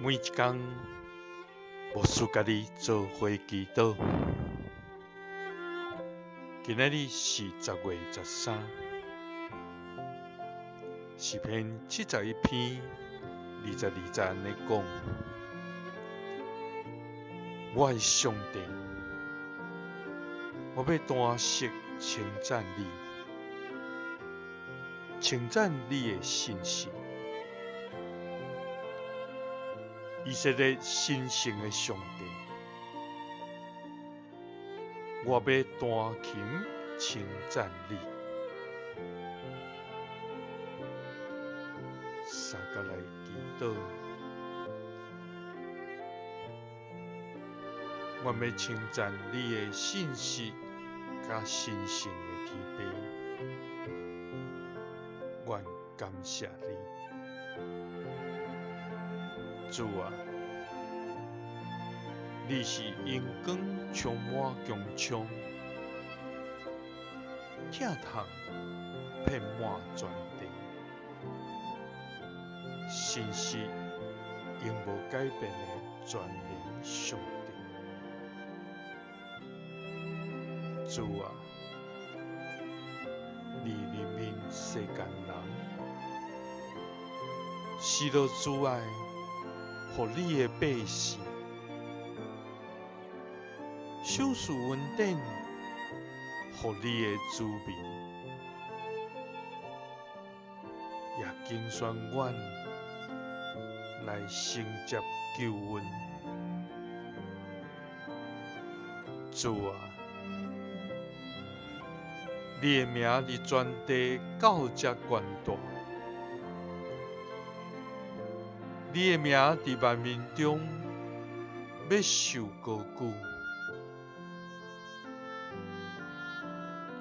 每一工，牧師佮你做伙祈禱。今仔日是10月13，詩篇71篇22節按呢講：我的上帝，我欲單息稱讚你，稱讚你的信實。以色列神聖的上帝，我欲彈琴稱讚你。相佮來祈禱，我欲稱讚你的信實佮神聖的天父，願感謝你。主啊，你是榮光充滿穹蒼，疼痛遍滿全地，信實永無改變的全能上帝。主啊，你憐憫世間人，施落慈愛予你的百姓，賞賜恩典予你的子民，也揀選阮來承接救恩。主啊，你的名佇全地到遮懸大，你的名佇萬民中欲受高舉。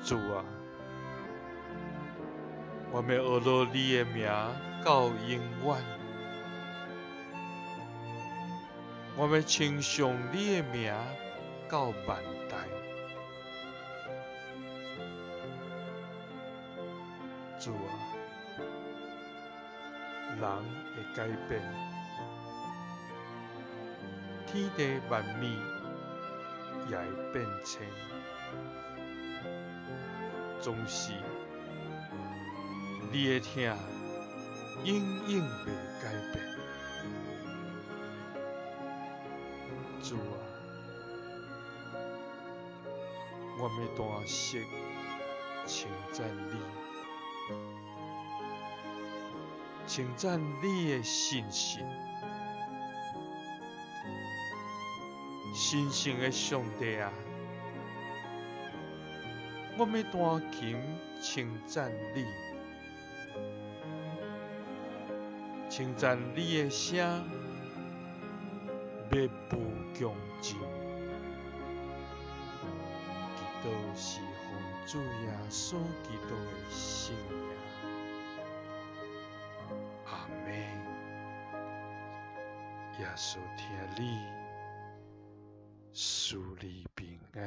主啊，我欲學落你的名到永遠，我欲稱頌你的名到萬代。主啊，人會改變，天地萬物也會變遷，總是你的疼永永袂改變。主啊，我欲單息稱讚你，稱讚你的信實，神聖的上帝啊，我欲彈琴稱讚你，稱讚你的聲欲無窮盡。祈禱是奉主耶穌基督的聖名，阿們。耶穌疼你，賜你平安。